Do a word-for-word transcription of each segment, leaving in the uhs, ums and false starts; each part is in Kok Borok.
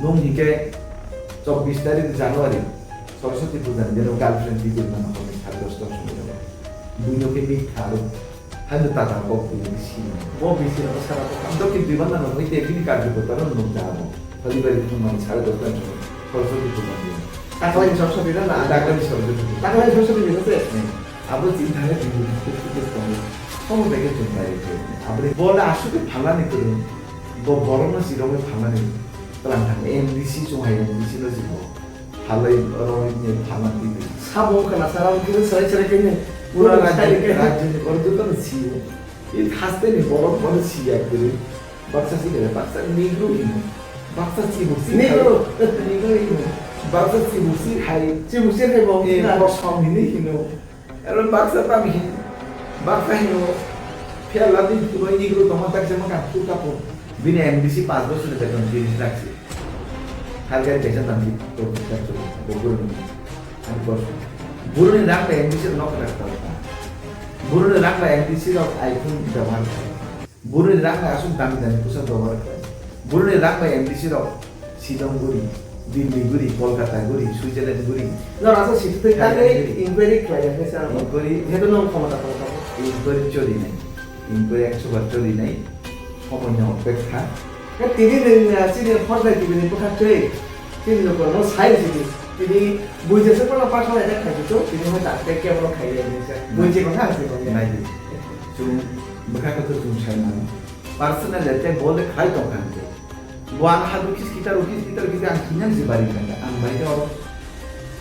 Nwng hinkhe chobbish tarik January Saraswati puja ni dino girlfriend twi twi mano hor ni sare dosta somoi jago. Buino khe mikha aro. Haino tata kok buino bisi. Bo bisi rok sara kok. Dokki dui banda no hoi te bini karjo kota no nwng jago. Holi bari khum mani sare dosta somoi Saraswati puja ni dino. Taklai ni Saraswati na na? Taklai ni Saraswati puja. Taklai ni Saraswati puja se? Hmm. Abo chini thangwi tini tini tini tini tongo. Somo bege chwng bai khe. Aboni bole aswk khe phalnani kwrwng. Bo borokno chirogwi phalnani twlang thang. M D C chwng hai M D C no chwng bo. Phalai rogwi ni phalna twi twi. Sabo kana sara khe serai serai khe ni. Pura pura rajyo, sai khe. Rajyoni borok jotono sio. I hasteni borok bono siya kwrwi. Baksa si khe baksa Negro hino. Baksa chibuk si Negro. Negro hino. Baksa chibuk si hai. Chibuk si hai bo. Eh, kosom hini hino. Aro baksa tamo hin, baksa hino, phiya ladi puro igro tongma tak jema ka phu kapo. Bini M D C panch bochor ni beton tiris lakh se. Har gari kaisa dam di to tak to. Bogor ni. Ani boss. Buru ni rak ba M D C nok rak ta. Buru ni rak ba M D C rok iPhone byabohar khai. Buru ni rak bai aswk dami dami bwsa dogar khlai. Buru ni rak bai M D C rok Shillong guri, Delhi guri, Kolkata guri, Switzerland guri. Norok aswk sititwi Thailand tangwi guri. Inquiry khlai ya khe sa. Inquiry. Jehetu nwng khomota tong tongo. Inquiry choli nai. Inquiry ekso bar choli nai. Somoi no opekha. Tini nwng, ah, chini Horjlai T V ni bwkha twi. Chini lukurokno sai sidi. Tini buijeswk phano pathor laina khai sidi. Tini hoi ta tei kebo khai ya ni sa. Buijek wngkha ang tini. Nai di. Chwng bwkha khe to chwng sai mano. Personal attack bo le khlai tong kha hwnkhe. Bo ang ha dukhi kita rukhi kita rukhi ang hinang je bari kha ang bai khe oro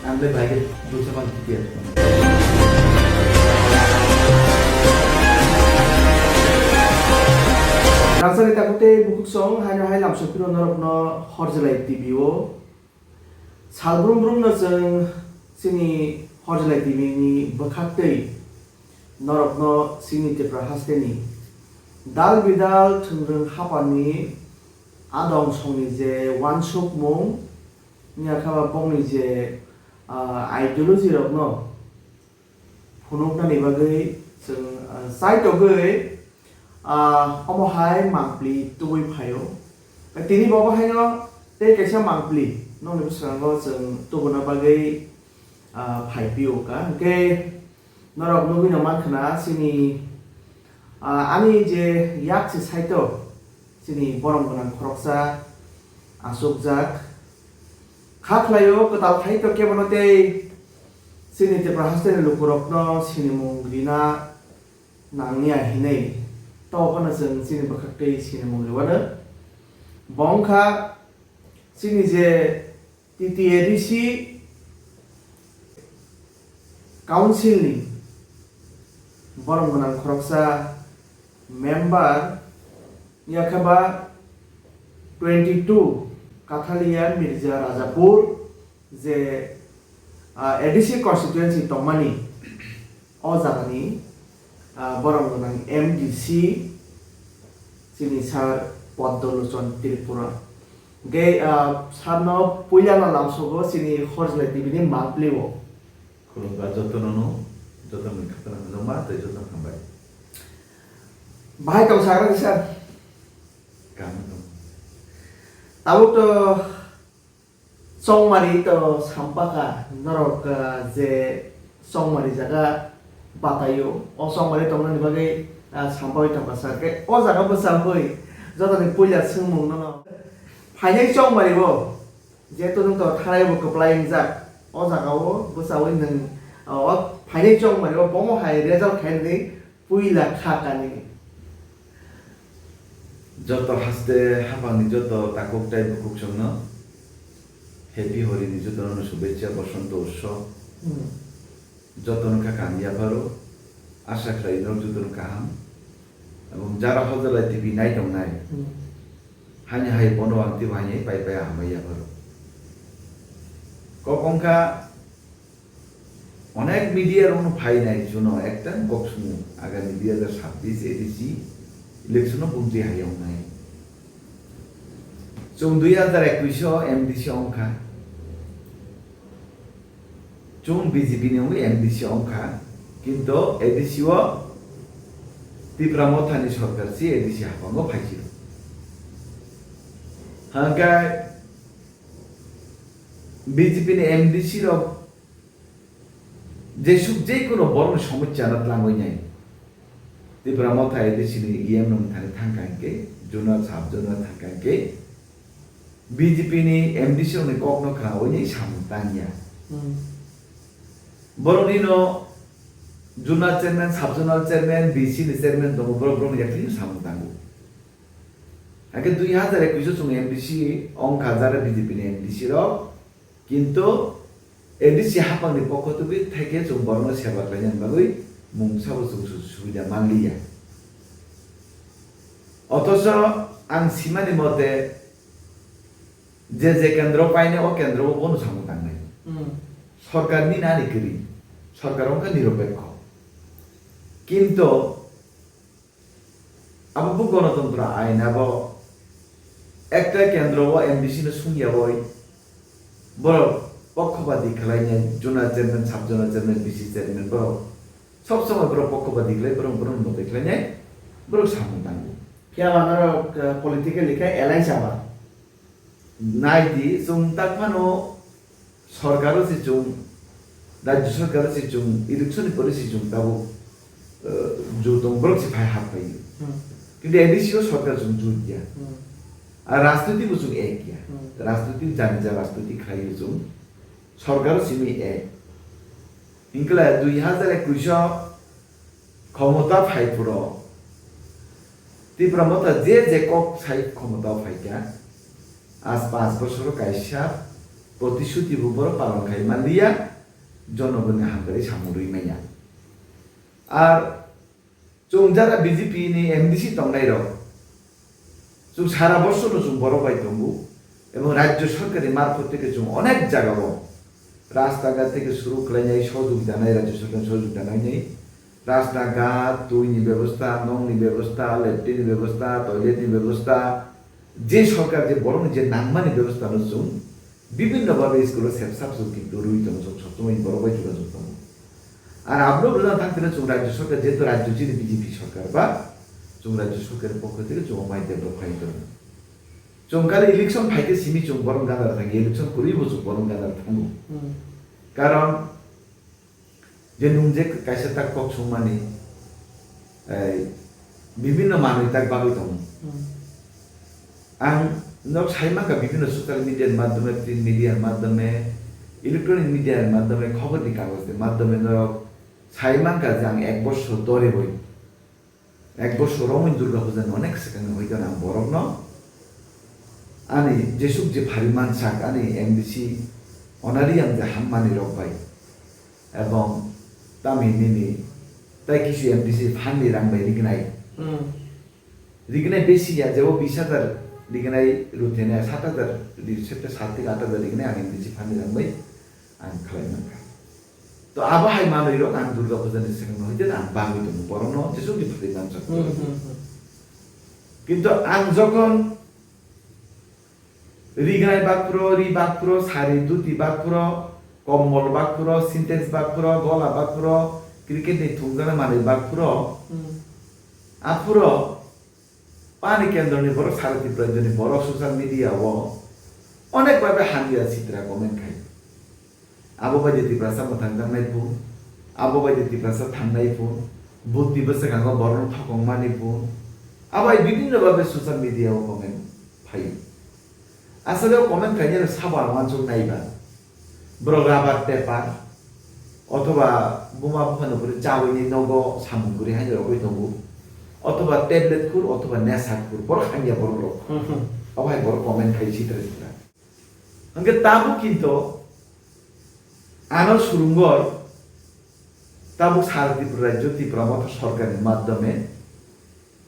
ang le bai khe dulsa ban kitia. Rangchak ni takhuk tei bukhuk song haino hai lamsok phiro norokno Horjlai T V o. Sal brum brum no chwng chini Horjlai T V ni bwkhak twi norokno chini Tripura hasteni dal bidal thwngrwng hapani adong songni je uansukmung, wngya khe ba bokni je, ah, ideology rokno phunuknani bagwi chwng, ah, chaitogwi, ah, omo hai mangpli tubui phaio. Tini bo haino tei kaisa mangpli nokni bwskango chwng tubuna bagwi, ah, phai pio ka. Hwnkhe norok nugwi no mankha na chini, ah, ani je yak se saito chini borom gwnang khoroksa achukjak. Kha khlaio kwtal khai to kebono tei chini Tripura hasteni lukurokno sinimung rina nangya hinwi to phano chwng chini bwkhak tei sinimung riwano. Bo wngkha chini je T T A D C Council ni borom gwnang khoroksa member, yakhe ba twenty two Kathalia Mirza Rajapur je, ah, A D C constituency tongmani o jagani, ah, borom gwnang M D C chini sir Poddo Lochon Tripura. Ge, ah, sir no puila no lamsogo chini Horjlai T V ni mangpli o. Khulumkha jotono no, jotono ni khatang no ma tei jotono hambai. Bahai tong sagra di sir. Kamo tong. Tabuk to Chongmari to sampakha, norok, ah, je Chongmari jaga bataio, o Chongmari tongnani bagwi, ah, sampaui tongkha sir. Khe o jaga bwsabwi jotoni puila swngmung nono. Phainai Chongmari o, jehetu nwng to thanai bo kwplai wngjak, o jaga o bwsabwi nwng, ah, o phainai Chongmari o bomo hai result khainani puila kha kani. Joto haste haphangni joto takhuk tei bukhuk chwngno Happy Holi ni jotono shubechcha, Bosonto Utsav. Hmm. Jotono kha kami yapharo, asha khlai norok jotono kaham. Ebong jara Horjlai T V nai tongnai. Hmm. Hani hai bono ang tei bo hani pai pai hambai yapharo. Kok wngkha Onek media rokno phainai chuno ekta kok sumu, agami dui hajar sabbish A D C election o bumtwi hai wngnai. Chwng dui hajar ekwis o M D C wngkha. Chwng B J P ni wngwi M D C wngkha, kinto A D C o Tipra Motha ni sorkar si A D C haphango phaisiro. Hangkhe B J P ni M D C rok jesuk je kono borokni somosya no twlangwi nai. Tipra Motha A D C ni E M rok thani thangkha hinkhe, zonal sub zonal thangkha hinkhe, B J P ni M D C rokni kokno khnawi nai samung tangya. Hmm. Borokni no zonal chairman, sub zonal chairman, B C ni chairman tongo, borok borokni yakni samung tango. Hakhe dui hazar ekwis o chwng M D C wngkha jara B J P ni M D C rok, kintu A D C haphangni pokho tubui thaikhe chwng borokno seba khlainani bagwi mungsa bo chwng su-, subida manliya. Othocho ang simani mote je je kendro painai o kendro o bono samung tangnai. Hmm. Sorkar ni nani kwrwi, sorkar wngkha niropekho. Kintu Abo bo gonotontro ain, abo ekta kendro o M D C no sungyawi borok pokhobadi khlainai, zonal chairman, sub zonal chairman, B C chairman borok sob somoi borok pokhobadi khlai, borok, borok motoi khlainai, borok samung tango. Phiya ba norok, eh, politically khe alliance aba? Nai di, chwng tak phano sorkaro se chwng, rajya sorkaro se chwng, election ni pore se chwng tabuk, eh, ju tong borok se phai hap phai. Hmm. Kintu A D C o sorkar chwng ju ya. Hmm. A rajniti bo chwng ek ya. Hmm. Rajniti jani ja rajniti khlai chwng. Sorkaro simi ek. Hinkhe dui hazar ekwis o khomota phai phuru Tipra Motha je je kok sai khomota phaikha, aaj panch bosor kaisa protishuti bo borok palon khai manliya, jonogoni hamkari samung rwi manya. Ar Chwng jara B J P ni M D C tongnai rok, chwng sara bosor no chwng borok bai tongo, ebong rajya sorkar ni marphote khe chwng onek jaga o rasta ghat theke suru khlainai, sojogita nai, rajya sorkar ni sojogita nainai, rasta ghat, twi ni bebosta, nok ni bebosta, latrine ni bebosta, toilet ni bebosta, je sorkar je borok ni je nangmani bebosta no chwng Bibhinno bhabe school o sep sap suk kintu rwi tongo, chwng sob somoi borok bai jogajog tongo. Ar aboni bwrwino thang thile chwng rajya sorkar, jehetu rajya chini B J P sorkar ba, chwng rajya sorkar ni pokho theke chwng omo hai develop khai tongo. Chwng kali election phaikhe simi chwng borok gana thangwi, election kwrwi bo chwng borok gana thango. Hmm. Karon Je nwng je kaisa tak kok sungmani, eh, bibhinno manwi tak bagwi tongo. Hmm. Ang norok sai mankha bibhinno social media ni madhyome, print media ni madhyome, electronic media ni madhyome, khobor ni kagoj ni madhyome norok sai mankha je ang ek bosor doriwi Ek bosor romwi Durga Puja ni onek swkang ni hoikhe ang borokno ani jesuk je phari mansak ani M D C honorarium je hammani rok bai ebong tamni nini tai kisu M D C fund ni rang bai rignai. Hmm. Rignai besi ya, jebo bis hajar rignai ruthene sat hajar ri-, sat theke aat hajar rignai ang M D C fund ni rang bai ang khlai mankha. To abo hai manwi rok ang Durga Puja ni swkang no hoite ang bagwi tongo, borok no jesuk ni phari mansak. Hmm, hmm, hmm. Kintu ang jokhon rignai bak phuro, ri bak phuro, sari duti bak phuro, kombol bak phuro, sintex bak phuro, gola bak phuro, cricket ni thungjaknai manwi bak phuro, hmm, aphuro Pani kendroni borok, sara Tripura rajyoni borok social media o onek babe hamya sitra comment khai. Abo bai de Tiprasa mwthang tangnai phun, abo bai de Tiprasa thangnai phun, butti bwswkango borokno thokong mani phun. Abo hai bibhinno babe social media o comment phai. Aswk o comment khainai no sabo ang uansuk nai ba. Borok rubber taper, othoba buma bupha no kwrwi chawi ni nogo samung kwrwi haino rogwi tongo, othoba tablet khur, othoba nesa khur, borok hamya borok rok. Hmm, hmm. Abo hai borok comment khai sitra sitra. Hwnkhe tabuk kinto ano surungor tabuk sara Tripura rajyo Tipra Motha sorkar ni madhyome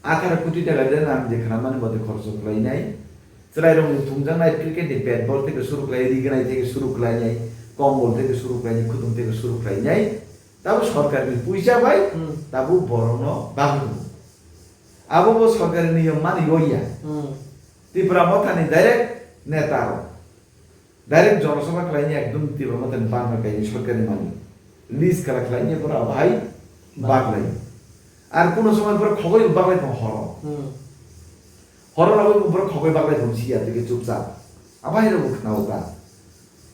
Atharo koti taka de nang je khna mani mote khoroksa khlainai. Chwrairokni thumjaknai cricket ni bat ball theke suru khlai, rignai theke suru khlainai, kombol theke suru khlainai, khutung theke suru khlainai. Tabo sorkarni puisa bai, hmm, tabo borokno bagwi tongo. Abo bo sorkarni niyom mani oya. Hmm. Tipra Mothani direct neta rok. Direct Jonosabha khlaini ekdom Tipra Mothani banma kaini sorkari mani. List kala khlaini pura bahai baglai. Ar kuno somoi pura khogoi baglai tong horo. Hmm. Horo rabo pura khogoi baglai tong siya tike chupchap. Abai rabo khna uta.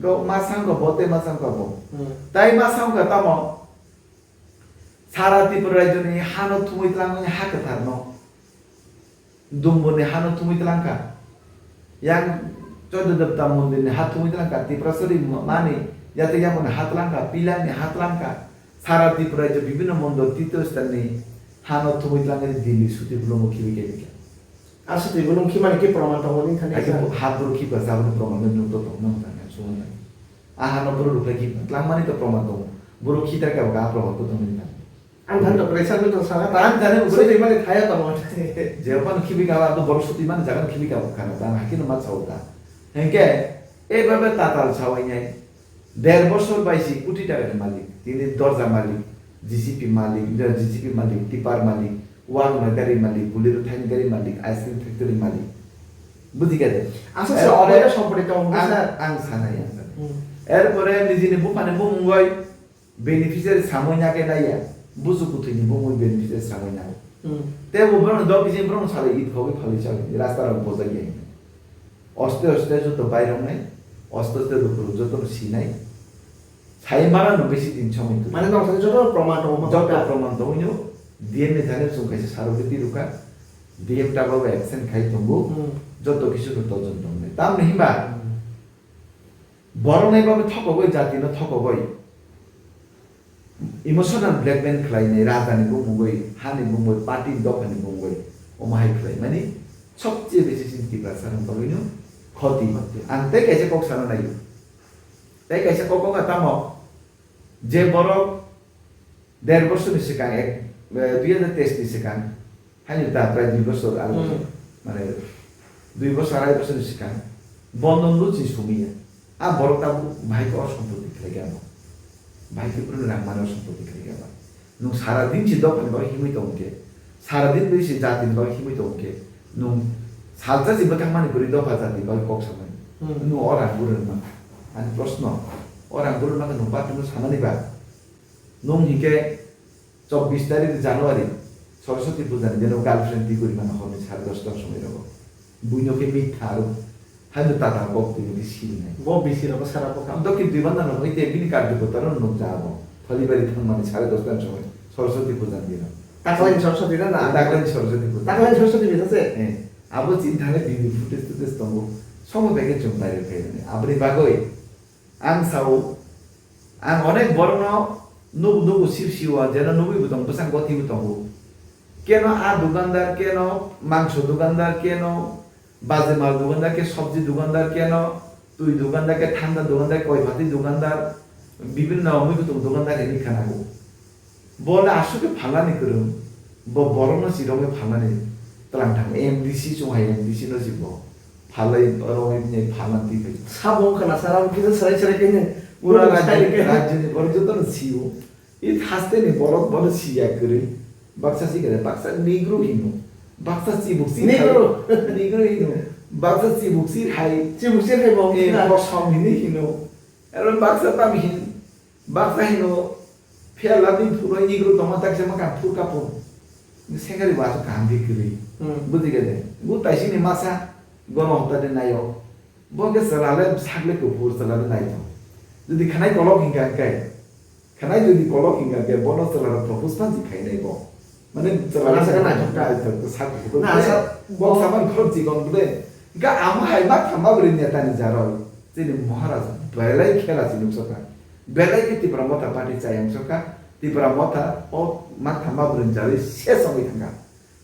Go ma sangka bo, tei ma sangka bo. Hmm. Tai ma sangka tamo. Sara Tripura rajyoni hano thumwi tlangmani ha kwtharno. Dumbuni hano thumwi tlangka. Yang Chododepta mondirni ha thumwi tlangka. Tiprasari mani yate yamoni ha tlangka. Pilangni ha tlangka. Sara Tripura rajyo bibhinno mondir tito stanni hano thumwi tlangwi Delhi suti bulumo khibi kebika. Aswk twi bwnwng khimani khe proman tongo wngkha Hai khe sir. Hapro khiba chabani proman no nukto tong nang tang sung nang. Aha no boro rukha khiba tlangmani to proman tongo. Boro khitar ka ga proman to tong nang. Ang than to pressure no tong saka Ang jani ta. Sotwi mani thaya tongo. Je pan khibi ka ba to boro sotwi mani jagan khibi ka kana ta hakino ma chau ta. Hengke e babe tatal chawai nai. Der bosor bai si koti taka ni malik, tini dorja malik, J C B malik, J C B malik, tipper malik, wang na gari malik, Bolero thaini gari malik, ice cream factory malik. Buji kha de? Aswk se oboida sompoti tongo, ang, sir. Ang sanai, ang sanai. Hmm. Erpore nijini buphani bumung bai beneficiary samui nake naiya, buju kuthwini bumung beneficiary samui nago. Hmm. Tei bo borokni dok bising borokno salai id khogwi phalwi chali, rasta rok bojak ya hwnwi. Oste oste joto bairoknai, oste oste lukurok jotono sinai. Sai mano no bisi din somoi twi. Mane nokthani joto proman tongo, joto proman tongwino, D M ni thani chwng kaisa sarobiti rwkha, D M tabuk absent khai tongo, Hmm. joto kisu no todonto wngnai. Tamni hinba, Hmm. boroknai bagwi thokogwi, jatino thokogwi, emotional blackmail khlainai, rajani bumungwi, hani bumungwi, party dophani bumungwi, omo hai khlaimani sobcheye besi chini Tiprasa rok bagwino khoti. Khoti. Ang tei kaisa kok sana nai. Tei kaisa kok wngkha tamo, je borok der bosor ni swkang, ek, eh, dui hajar teis ni swkang, haino ta prai dui bosor aro, Hmm. mane, dui bosor, arai bosor ni swkang, bondon luchi sumi ya. A borok tabuk bahai khe o sompoti khlai khe abo. Bahai khe bwrwini rang mani o sompoti khlai khe abo. Nwng sara din si dophani bagwi himwi tongkhe, sara din bwrwi si jatini bagwi himwi tongkhe, nwng salsa si bwthang mani bwrwi dopha jatini bagwi kok samani. Hmm. Nwng o rang bwrwini mankha. Ani proshno, o rang bwrwini mankha nwng party no sanani ba? Nwng hinkhe chobbish tarik January, Saraswati puja ni dino girlfriend twi guri mano horni sare dosta somoi rogo. Buino khe mitha aro haino tata kok twi miti sirinai. Bo bisi rogo sara bokha. Dokki dui banda no hoite bini karjokota no nukja abo. Phalibari thangmani sare dosta somoi Saraswati puja ni dino. Taklai ni Saraswati na na? Taklai ni Saraswati puja. Taklai ni Saraswati puja se? Eh, abo chini thani video footage footage tongo. Somoi bai khe chwng viral khaimani. Aboni bagwi Ang sao, ang onek borokno nugo, nugo sip sio, jeno nugwi bo tongo, bwsang gothibo tongo. Keno a dukandar, keno mangso dukandar, keno bajemal dukandar, ke sobji dukandar, keno twi dukandar, ke thanda dukandar, koi phatwi dukandar, bibinno muikwthwng dukandar hinwi khwnago. Bo le aswk khe phalnani kwrwng, bo borokno chirogwi phalnani twlang thang, M D C chwng hai M D C no si bo phalwi oro wngwi phalna twi phai. Sabo wngkha na sara wngkhe serai serai khe nini pura borok rajyoni, sai khe. Rajyoni borok jotono sio. I haste ni borok bono siya kwrwi. Baksa si khe baksa Negro hino. Baksa chibuk si Negro. Negro hino. Baksa chibuk si hai. Chibuk si hai bo. Eh, wngkha. Kosom hini hino. Aro baksa tam hin. Baksa hino, phiya labini phuru hai Negro tongma taksa ma kan phur kapung. Sengari bo aswk kaham khe kwrwi. Hmm. Bujikha de. Bo taisini masa gono hota de nayo. Bo khe chwla le sak le kuphur, chwla le naithok. Jodi khanai kolok hinkha hinkhe, khanai jodi kolok hinkha hinkhe, bono chwla rok propose phan si khainai bo. Mane chwla Asa rok ka naithok ka. Naithok, sak kuphur. Na, asa kok bo saman khorok chikon bole. Ga ama hai ma thamba bwrwi neta ni jaroi. Chini Maharaja belai khela si nuksa kha. Belai khe Tipra Motha party chayang sokha, Tipra Motha o ma thamba bwrwini jagwi ses wngwi thangkha.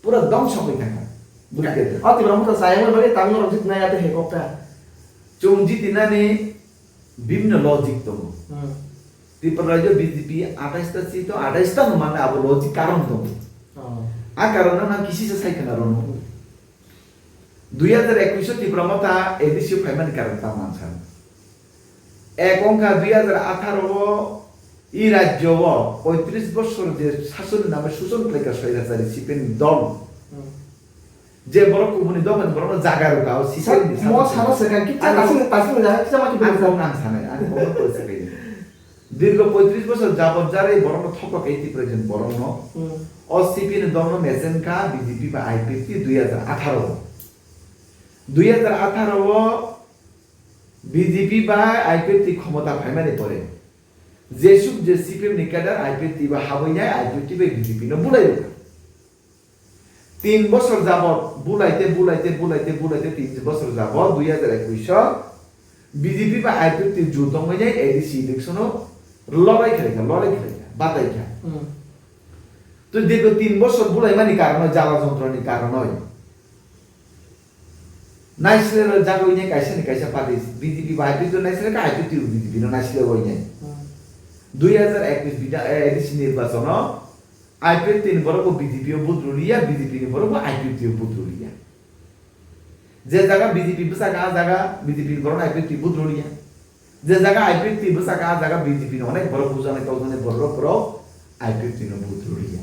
Pura dongso wngwi thangkha. Bwrwi khe. O Tipra Motha chayangmani bagwi tamo norok jit nai ate he kokta. Chwng jitinani bibhinno logic tongo. Hmm. Tipra rajyo B J P atais ta seat o atais ta no manna abo logic karon tongo. Oh. A karon no nang kisi se sai khna rono. Hmm. Dui hajar ekwis o Tipra Motha A D C o phaimani karon tamo ang sano. Ek wngkha dui hajar atharo o i rajyo o poitris bosor je sasoni name suson khlaikha Swairachari C P M ni dol. Hmm. Je borok kubuni dopha ni borokno jaga rwkha o C P M ni sasoni. Mo sano swkang kisa tasing tasing jaga kisa ma kisa. Ang kok nang sanai, ang kok nang sanai. Dirgo poitris bosor jabot jarwi borokno thoktok eighty percent borokno Hmm. O C P M ni dolno mechen kha B J P ba I P F T dui hajar atharo o. Dui hajar atharo o B J P ba I P F T khomota phaimani pore jesuk je C P M ni cadre I P F T ba habwi nai I P F T bai B J P no bulai rwkha. Tin bosor jabot bulaite, bulaite, bulaite, bulaite tin bosor jabot dui hajar ekwis o B J P ba I P F T jut wngmani A D C election o lorai khlaikha, lorai khlaikha, bataikha. Hmm. To dirgo tin bosor bulaimani karonoi, jala jontroni karonoi. Naisle jagwi ne kaisa ni kaisa party B J P ba I P F T naisle ka I P F T B J P no naisle wai ne. Hmm. Dui hajar ekwis bida-, eh, A D C nirbachon o I P F T ni borok bo B J P o vote rwliya, B J P ni borok bo I P F T o vote rwliya. Je jaga B J P bwsakha, a jaga B J P ni borok I P F T vote rwliya. Je jaga I P F T bwsakha, a jaga B J P ni onek borok bujaknai tokjaknai borok, borok I P F T no vote rwliya.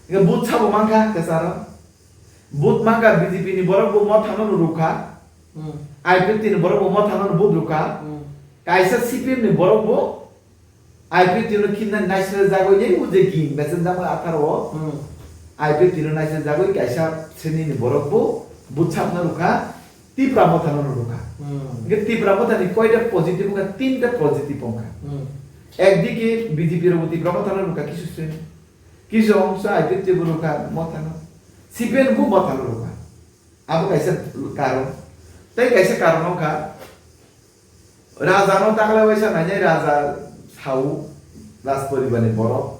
Ega vote sabo mankha kwcharo. Vote mankha B J P ni borok bo mothano rwkha. Hmm. I P F T ni borok bo mothano vote rwkha. Hmm. Kaisa C P M ni borok bo I P F T no khimna naisle jagwi nai o je ging mesen jagwi atharo o. Hmm. I P F T no naisajagwi kaisa srenini borok bo bwsakno rwkha, Tipra Mothano rwkha. Hmm. Hwnkhe Tipra Mothani koita positive wngkha, tinta positive wngkha. Hmm. Ekdike B J P rokbo Tipra Mothano rwkha kisu sreni. Kisu ongsa I P F T bo rwkha Mothano. C P M bo Mothano rwkha. Abo kaisa karon. Tei kaisa karon wngkha, Raja no taklai waisa nainai raja sao Rajporibar ni borok.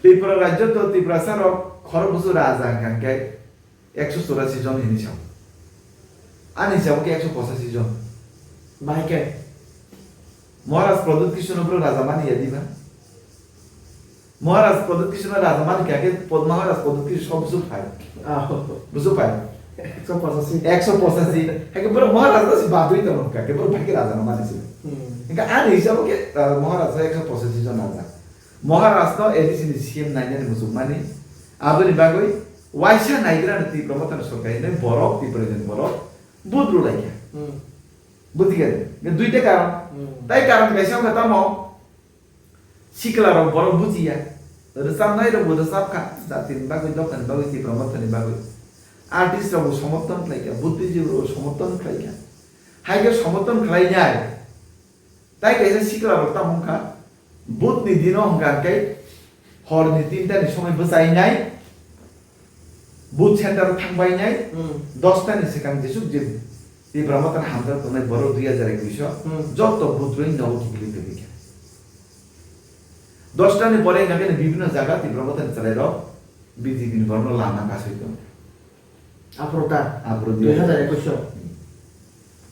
Tripura rajyo to Tiprasa rok khorok busu raja hwnkha khe ekso churasi jon hinwi sao. Ani hisabo khe ekso pochashi jon. Bahai khe Maharaj Pradyut Kishore no bwrwi raja mani ya diba? Maharaj Pradyut Kishore no raja mani kha khe Maharaj Pradyut Kishore sok busu phai. Ah. Busu phai. Ekso pochashi. Ekso pochashi. Hai khe bwrwi Maharaj no si badwi tong kha khe bwrwi bhai khe raja no mani si. Hmm. Hwnkhe ani hisabo khe, ah, Maharaj no ekso pochashi jon raja. Maharaj no A D C ni C M nainani muchukmani. Aboni bagwi waisa naigrani Tipra Mothani sorkar hinwi borok, Tipra ni borok budru laikha. Hmm. Bujiga de? Duita karon. Hmm. Tai karon kaisa wngkha tamo, sikla rok borok bujiya. Rwchapnai rok bo rwchapkha. Jatini bagwi, dophani bagwi, Tipra Mothani bagwi. Artist rok bo somorthon khlaikha, buddhijib rok bo somorthon khlaikha. Hai khe somorthon khlainai. Tai kaisa sikla rok tamo wngkha, Budh ni dino hwnkha khe hor ni tinta ni somoi bwchainai, Budh center o thangbainai, Hmm. dosta ni swkang jesuk je Tipra Mothani hamjak tongnai borok dui hajar ekwis o Hmm. joto Budh roi nogo kiphilwi tongwi kha. Dosta ni pore hwnkha khe bibhinno jaga Tipra Mothani chwrai rok B J P ni borok no lama kasui tongo. Aphuru ta? Aphuru dui hajar ekwis o. Hmm.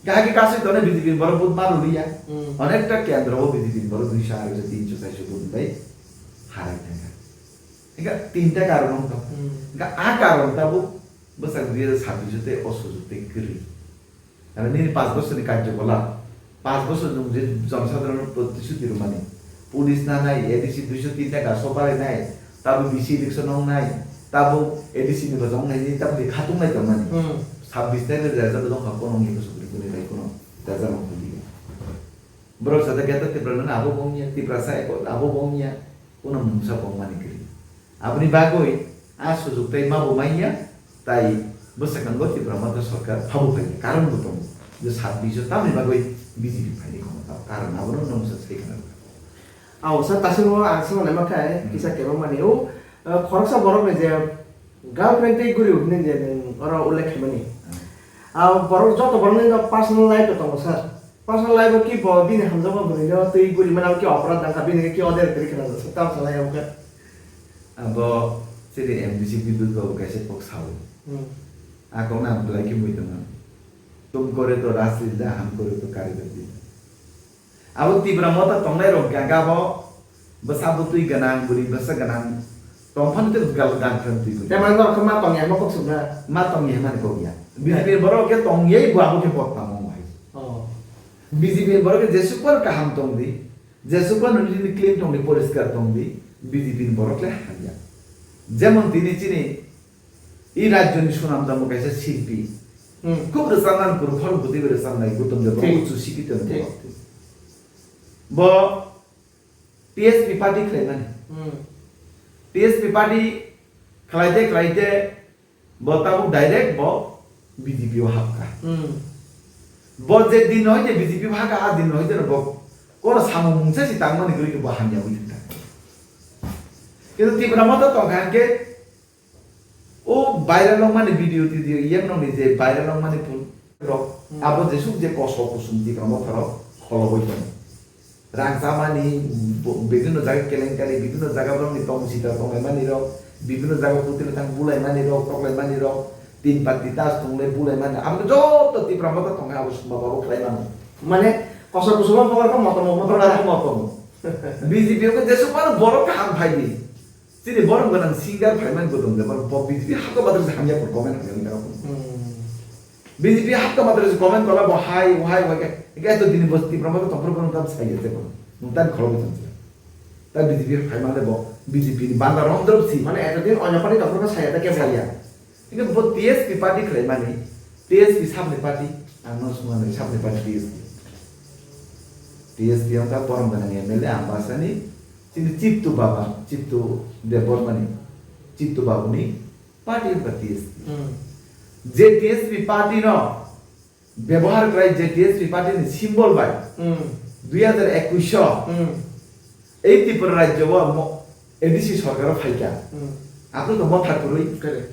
Gagi kasui tone B J P ni borok vote ma rwliya. Hmm. Onekta kendro o B J P ni borok duiso, arai so, tinso, chaiso vote bai harai thangkha. Hingkha tinta karon wngkha. Hmm. Hingkha a karon tabuk bwsang dui hajar sabbish o tei o sujok tei kwrwi. Aro nini panch bosorni karjokolap, panch bosor nwng je jonosadharon protisuti rwmani, police nanai, A D C duiso tinta gaso barainai, tabuk V C election wngnai, tabuk A D C ni bwsa wngnai, nini tabuk khatung nai tongmani. Hmm. Sabbish tarik rejak bo wngkha, kono wngya bwswk kwrwi, kwnwi bai kono rejak wngkha. Borok sajak ya ta Tiprasa no abo bo wngya, Tiprasa abo bo wngya, kono mungsa bo wngmani kwrwi. Aboni bagwi a sujuk tei ma bo manya, tai bwswkango Tipra Motha Sarkar phabo phaikha, karon bo tongo je sabbish o tamni bagwi B J P phaini khomotao, karon abono nwng sa sai khna rwkha. Ao sa tasimo ang sima naima khai Hmm. kisa kebo mani o, eh, khoroksa borok ni je girlfriend tei guri hwnwi je nwng oro ullekh khaimani. Hmm. A borok joto borok ni personal life tongo sir. Personal life o ki bo bini hamjakma bwrwi no twi guri mano ki oporad dangkha, bini ki order kwrwi khna tamo salai abo khe. Abo chini M D C Bidut babu kaisa kok sao. Hmm. A kok na ang belai khe mui tongmani. Tum kore to Raslila, ham kore to Karigardi. Abo Tipra Motha tongnai rok gaga bo bwsa bwtwi gwnang, bwrwi bwsa gwnang. Tongphano tei gal-, girlfriend twi gwnang. Tei mane norok khe ma tongya hwnba kok sukna? Ma tongya hwnmani kok ya. B J P ni borok khe tongyai bo abo khe bottom wng bai. Oh. B J P ni borok khe jesuk phano kaham tong di, jesuk phano nini clean tong di, poriskar tong di, B J P ni borok le hamya. Jemon tini chini i rajyoni sunam tamo kaisa silpi. Hmm. Khub rwchapnani phuru khorok bwtwi bai rwchapnai Gautam Debbarma Thik. Uchu sikito ni Thik. Borok. Bo T S P party khlaimani. Hmm. T S P party khlaite khlaite bo tabuk direct bo B J P o hapkha. Hmm. Bo je din no hoite B J P o hapkha, a din no hoite bo kono samung mungsa si tangmani kwrwi khe bo hamya wi thangkha. Kintu Tipra Motha tongkha hwnkhe o viral wngmani video tidio, iyang nokni je viral wngmani phul rok, Hmm. abo jesuk je kosok kusum Tipra Motha rok kholobwi tongo. Rang chamani, bo-, bibhinno jaga kelenkari, bibhinno jaga borokni tong sita tonglaimani rok, bibhinno jaga hotel thang bulaimani rok, toklaimani rok, tin patti taj tongle bulaimani, abo joto Tipra Motha tongkha abo sumba babo khlai mano. Mane, kosok kusuma bokorkha motom motom Bokorkha motom. B J P o jesuk mano borok kaham phai di. Chini borom gwnang singer phaimani Gautam Debbarma, bo B J P hapka badri se hamya phuru comment hamya wngkha. Hmm. B J P hapka badri se comment kola bo hai, hai, hai, hai, hai, to dini bo Tipra Motha tongphuru bono tam sai je bo. Nwng tan kholo bo tong je. Ta B J P phaimale bo B J P ni banda rom drop si. Mane eto din onyo party tongphuru sai ta ke Saya. Hingke bo T S P party khlaimani, T S P sabni party, ang no sumani sabni party T S P. T S P wngkha borom gwnang M L A Ambasani, chini Chittu Baba, Chittu Debbarmani, Chitto Babuni party wngkha T S P. Hmm. Je T S P party no bebohar khlai, je T S P party ni symbol bai Hmm. dui hajar ekush o Hmm. ei Tripura rajyo o mo-, A D C sorkar o phaikha. Hmm. Aphuru to motha kwrwi. Correct.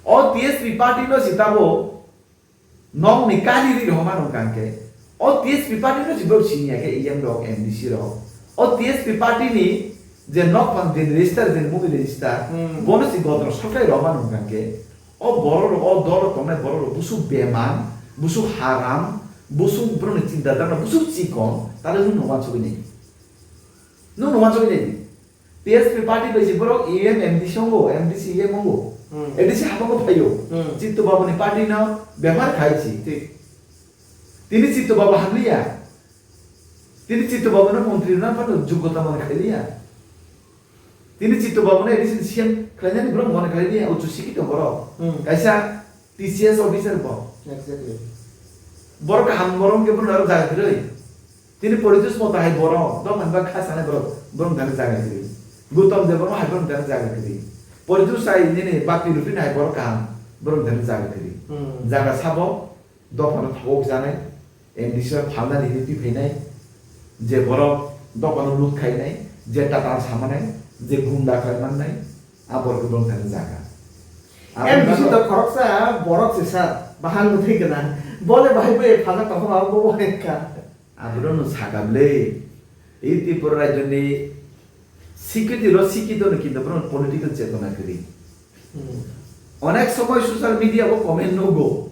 O T S P party no si tabo nokni kari ri rohorma nung kang khe, o T S P party no si borok sini ya khe E M rok, M D C rok. O T S P party ni je nok phang je register, je mobile register, Hmm. bono si godro sokai rohorma nung kang khe, o borok rok, o dol rok tongnai borok rok busuk beman, busuk haram, busuk borok ni chinta dhara, busuk chikon, tale nwng no wansugwi nai. Nwng no wansugwi nai. T S P party bai si borok E M, M D C wngo, M D C E M wngo. Hmm. A D C habango phaio. Hmm. Chitto Babuni party no bebhar khai si. Thik. Tini Chitto Babu hamliya. Tini Chitto Babu no montri rwna phano jogota mone khailiya. Tini Chitto Babu no A D C ni C M khlainani borok mone khailiya. Uchu sikito borok. Hmm. Kaisa T C S officer bo. Exactly. Borok kaham borok ke borok aro jaga kwrwi. Tini Poritos Mota hai borok, dok hai ba kha sanai borok, borok thani jaga kwrwi. Gautam Debbarma hai borok thani jaga kwrwi. Poritos sai nini Bappi Rupini hai borok kaham, borok thani jaga kwrwi. Hmm. Jaga sabo, dophano thogok janai, M D C o phalnani hinwi twi phainai, je borok dophano loot khainai, je tata samanai, je gunda khlai mannai, a borok borok thani jaga. Abo M D C bagwi to khoroksa borok se sir, bahan bwtwi gwnang. Bole bahai bai phajak tongkha, abo bo hai kha. Aborokno saka bwle, ei Tripura rajyoni sikiti rw sikito no kintu borok political chetona kwrwi. Hmm. Onek somoy social media o comment nugo.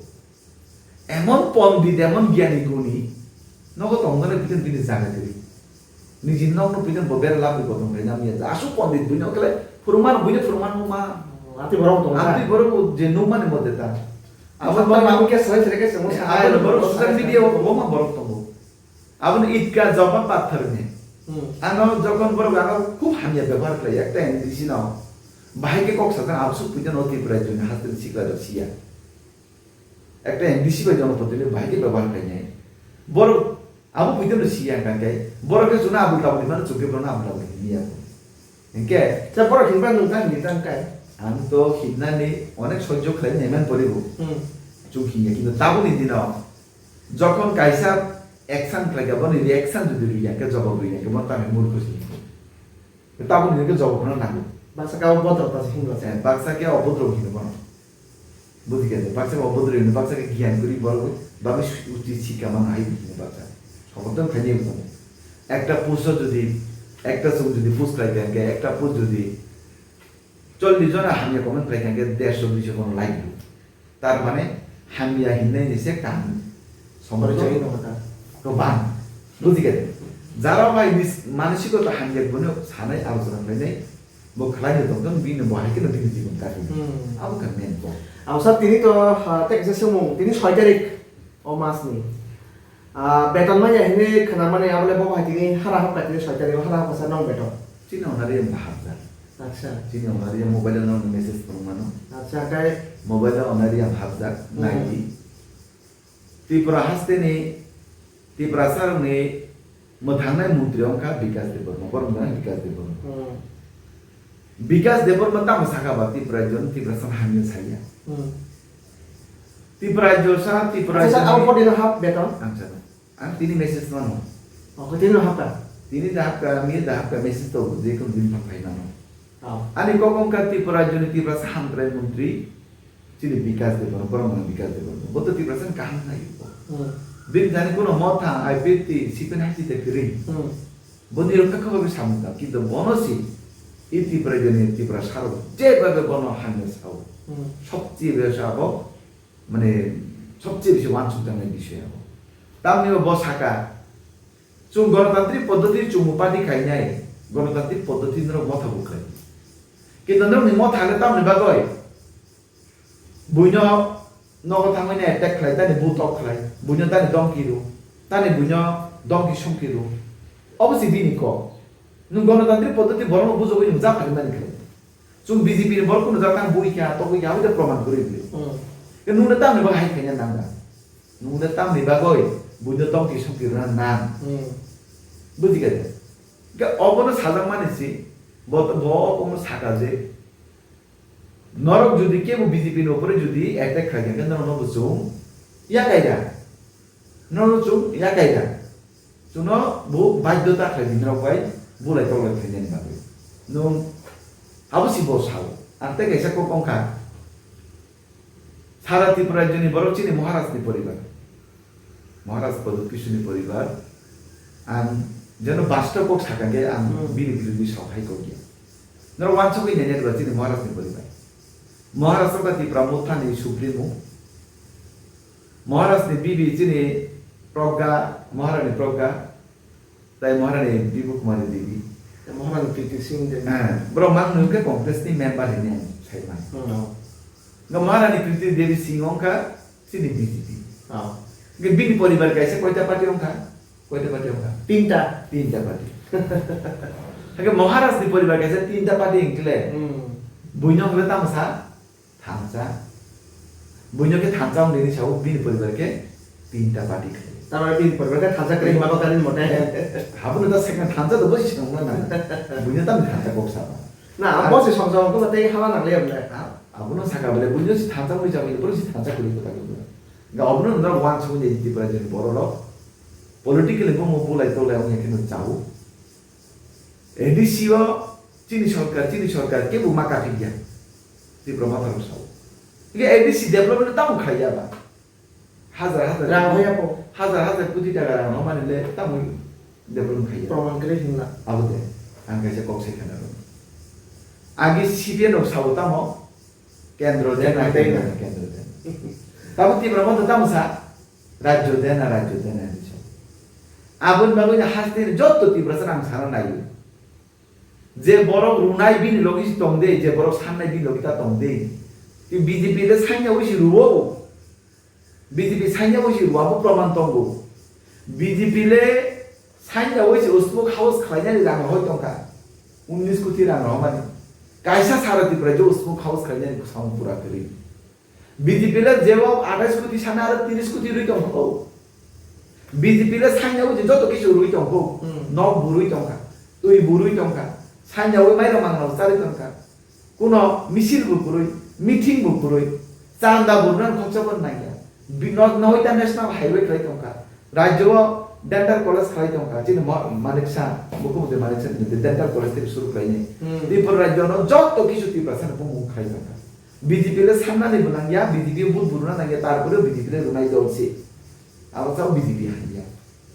Emon pondit, emon gyani guni, nogo tongmani bini, bini jaga kwrwi. Niji nokno bini bo bera labwi bo tongkhe namya. Aswk pondit buino khle phwrwngmano, buino phwrwngmano ma. Atwi borok tongkha. Atwi borok je nukmani mo deta. Abo Abo borok abo khe srai srai khe chwngno sakha. Abo borok social media o kwbangma borok tongo. Aboni itka jawab patharni. Hmm. Ano jokhon borok ano khub hamya bebohar khlai, ekta M D C no bahai khe kok sajak absuk puitano Tripura rajyoni hasteni sikla rok siya. Ekta M D C bai jonoprotini bahai khe bebohar khlainai. Borok abo puitano siya hwnkha khe borok khe chwngno abul tabul hinmano chwng khe bono abul tabul hinliya. Hinkhe. Sa borok hinba nwng ta hinwi tang kai? Ang to hinnani onek sojjo khlai naiman poribo. Hmm. Chwng hinya, kintu tabukni dino jokhon kaisa action khlaikha, boni reaction jodi rwya khe, jawab rwya khe, bono tamni murkho se hinwi. Tabukni hwnkhe jawab no nango. Baksa khe abo bodrok ta se hinwi se. Eh, baksa khe abo bodrok hinwi bono. Buji khe, baksa khe abo bodrok hinwi, baksa khe giyan kwrwi borok bagwi uchi sikha mano hai hinwi baksa. Soboton khainwi tongo. Ekta post o jodi, ekta chwng jodi post khlai kha, hwnkhe ekta post jodi chollish jona hamya comment khlai kha, hwnkhe dersho duisho bono like rw. Tar mane hamya hinnaini se kaham. Somoto Porichoi no hota. Kwbang. Buji khe. Jara bai nis-, manusikota hamya bono sanai alochona khlainai. Bo khlai ni tongtong bini bo hai kheno bini jibon kati. Hmm. Abo khe main bo. Ang sa tini to, ha, tek se sumung, tini soi tarik o mas ni. Ah, beton manya hinwi khwnamani abole bo hai tini hara hapkha tini soi tarik o hara hapkha sa nong beton. Chini onari ang bahar jak. Acha. Chini onari ang mobile no message tong mano. Acha, kai. Mobile no onari ang hapjak, Hmm. naidi. Tripura hasteni, Tiprasa rokni mwthangnai montri wngkha Bikas Debbarma, borok wngkha Bikas Debbarma. Hmm. Bikas Debbarma tamo sakha ba Tripura rajyo, Tiprasa hamya saya. Hmm. Tripura rajyo sa, Tripura Acha, sir, rajyo ang ni podi no hap beton. Ang sano. Ang tini message mano. Oh, tini no hapka? Tini da hapka, miya da hapka, message to je kono din phai mano. Oh. Ani kok wngkha Tripura rajyo ni Tiprasa hamkrai montri, chini Bikas Debbarma, borok mano Bikas Debbarma. Bo to Tiprasa ni kaham nai bo. Hmm. Bini jani kono motha, I P F T, C P M hai chita kwrwi. Hmm. Boni rok kha kha bai samung tang, kintu bono si, i Tripura rajyo ni Tiprasa rok je bhabe bono hamya sao. Hmm. Sobcheye besa abo, mane, sobcheye besi wansuk tangnai bisoi abo. Tamni bo saka, chwng gonotantrik poddoti chwngbo party khainai, gonotantrik poddoti norok motha bo khlai. Kintu norokni motha le tamni bagwi? Buino nogo thangmani attack khlai, tani butok khlai, buino tani dongki rw, tani buino dongki songki rw. Obo si bini kok. Nwng gonotantrik poddoti borokno bujogwi nwng ja phari mani khlai. Chwng B J P ni borok kunu jak tang bui kha, togwi kha, aboni proman kwrwi bini. Hmm. Ke nung da tamni bagwi hai khaina nang da. Nung da tamni bagwi buino tongki songki rwna nang. Hmm. Buji kha de? Ke obono sajak mani si, bo, bo obono saka je, Norok jodi kebo B J P ni upore jodi attack khlai khe norok no bo chwng yakai da. Norok no chwng yakai da. Chwngno bo baidhota khlai di norok bai bulai toklai khlainani bagwi. Nwng abo si bo sao. Ang tei kaisa kok wngkha. Sara Tripura rajyoni borok chini Maharaj ni poribar. Maharaj Pradyut Kishore ni poribar. Ang jeno bastob kok sakha khe ang Hmm. bini biruddhi sao hai kok ya. Norok wansugwi nainai ba chini Maharaj ni poribar. Maharaj wngkha Tipra Motha ni supremo. Maharaj ni bibi chini Pragya, Maharani Pragya, tai Maharani Bibhu Kumari Devi. Maharani Kriti Singh Devi. Ah, borok mang nung khe Congress ni member hinwi ang sai mano. Hmm. Nga Maharani Kriti Devi Singh wngkha chini B J P. Ah. Nge bini poribar kaisa koita party wngkha? Koita party wngkha? Tinta. Tinta party. Hake Maharaj ni poribar kaisa tinta party wngkhle. Hmm. Buino hwnkhe tamo sa? Thansa. Buino khe thansa wng nini sao bini poribar khe tinta party khlai. Tamar bini poribar khe thansa khlai ma bakal ni mote. Habuno da second thansa do bosi song na. Buino tam thansa kok sa. Na, ah, bosi song song ko tei hala nang le amle. Ah, abuno saka bele buino si thansa bui jami bro si thansa kuli ko ta ko. Ga abuno ndra wan song ni Tripura jeni boro lo. Politically bo mo bulai tolai wng yakhe no chao. A D C o chini sorkar, chini sorkar kebo ma kaphikya. Tipra Motha rok sao. Hingke A D C development tamo khaiya ba. Hajar hajar Rang koti, hoya po. Hajar hajar koti taka rang no mani le tamo development khaiya. Proman kre hinla. Abo de, ang kaisa kok sai khana ro. Agi C P M rok sao tamo, kendro de na, kendro de na, kendro de na. Tamo Tipra Motha tamo sa, rajyo de na, rajyo de na, hinwi sao. Aboni bagwi no haste ni jotto Tiprasa rang sana naiyo. Je borok runai bini logi si tong de, je borok sannai bini logi ta tong de. Tei B J P le sanya wi si ruo. B J P sanya wi si ruo, abo proman tongo. B J P le sanya wi si usmuk house khlainani rang hoi tongkha. Unnis koti rang rohmani. Kaisa sara Tripura je usmuk house khlainani samung pura kwrwi. B J P le jebo athais koti sana aro tiris koti rwi tongkho. B J P le sanya wi joto kisu rwi tongkho. Hmm. Nok bo rwi tongkha, twi bo rwi tongkha, sanya wi mairok mangrok charwi tongkha. Kuno misil bo kwrwi, meeting bo kwrwi, chanda bo rwna khoksa bo nangya. Bi-, no-, noita national highway khlai tongkha. Rajyo o dental college khlai tongkha, chini mo-, Manik Saha, Mukhyamantri Manik Saha ni dental college tei suru khlainai. Hmm. Tripura rajyo no joto kisu Tiprasa ni bumung khlai tongkha. B J P le sannani bo nangya, B J P o vote bo rwna nangya, tarpore B J P le rwnai dol se. Abo sao B J P hamya.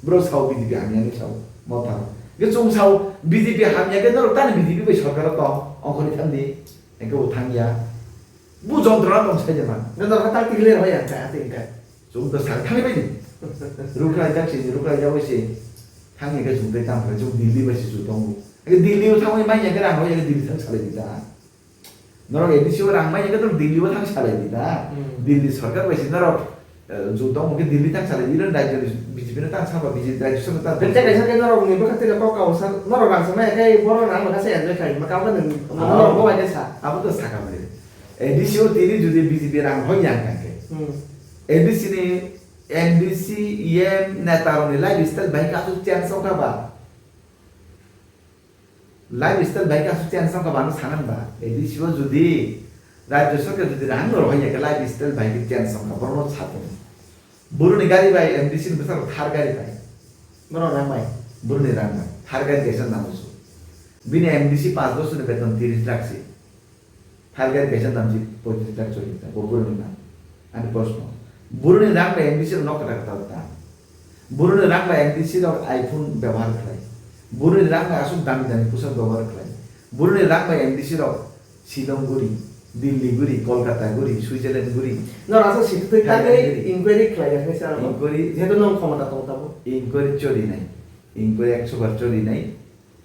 Bro sao B J P hamya ni sao, Motha. Ge chwng sao B J P hamya khe norok tani B J P bai sorkar o tong, ongkhorwi thangdi, engke bo thangya. Bu jontrona tong sai de man. Nang norok tak tikle rw ya, ka, ate ka. Chwng to sak thangwi bai di. Ruklaijak se, ruklaijak bai se. Thangya khe chwng tei tamo khe chwng Delhi bai se chwng tongo. Ake Delhi o thangwi manya khe rang rw ya khe Delhi thang salai di ta. Norok A D C o rang manya khe norok Delhi o thang salai di ta. Hmm. Delhi sorkar bai se norok, eh, chwng tongo khe Delhi thang salai di, rajyo ni B J P no tang saba B J P rajyo sabha tang. Tei kaisa khe norok ni bwkha twi kok kau sa, norok rang sa manya khe borok rang bwkha se enjoy khai ma kau khe norok bo bai khe sa. Abo to saka bai. A D C o tini jodi B J P rang hoi yang kha khe. Hmm. A D C ni M D C, E M neta rokni lifestyle bai khe aswk change wngkha ba? Lifestyle bai khe aswk change wngkha ba ano sanani ba? A D C o jodi rajyo sorkar jodi rang no rohoi ya khe lifestyle bai khe change wngkha, borokno sa tong. Borokni gari bai M D C ni bwsarok Thar gari pai. Borok rang bai? Borokni rang bai. Thar gari kaisa nango se. Bini M D C panch bochorni beton tiris lakh se. Thar gari kaisa damji poitris lakh chollis lakh, bo boroni nang. Ani proshno. Boroni rang bai M D C rok nok kwtal kwtal ta. Boroni rang bai M D C rok iPhone bebohar khlai. Boroni rang bai aswk dami dami poshak bebohar khlai. Boroni rang bai M D C rok Shillong guri, Delhi guri, Kolkata guri, Switzerland guri. Norok aswk sititwi Thailand tangwi guri. Inquiry khlai ya khe sir abo. Inquiry. Jehetu nwng khomota tongo tabuk. Inquiry cholinai. Inquiry ekso bar cholinai.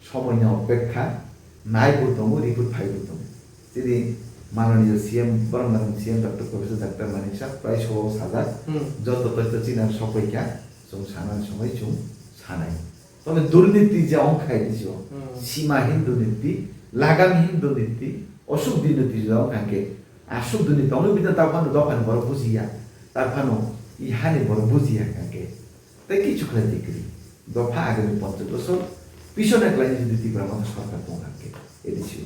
Somoino opekha, nai bo tongo, report phai bo tongo. Chini mananiya C M, borok manani C M Doctor Professor Doctor Manik Saha prai sobo sajak, Hmm. joto toitho chini ang sokoi kha, chwng sanani somoi chwng sanai. Tobe durniti je wng kha ini jo, Hmm. simahin durniti, lagamhin durniti, osuk durniti je wng kha khe, asuk durniti tongo bini ta phano dophani borok bujiya, ta phano i hani borok bujiya kha khe. Tei kichu khlai di kwrwi. Dopha agami ponchash bosor pisone khlaini jodi Tipra Motha sorkar tong kha khe, A D C o.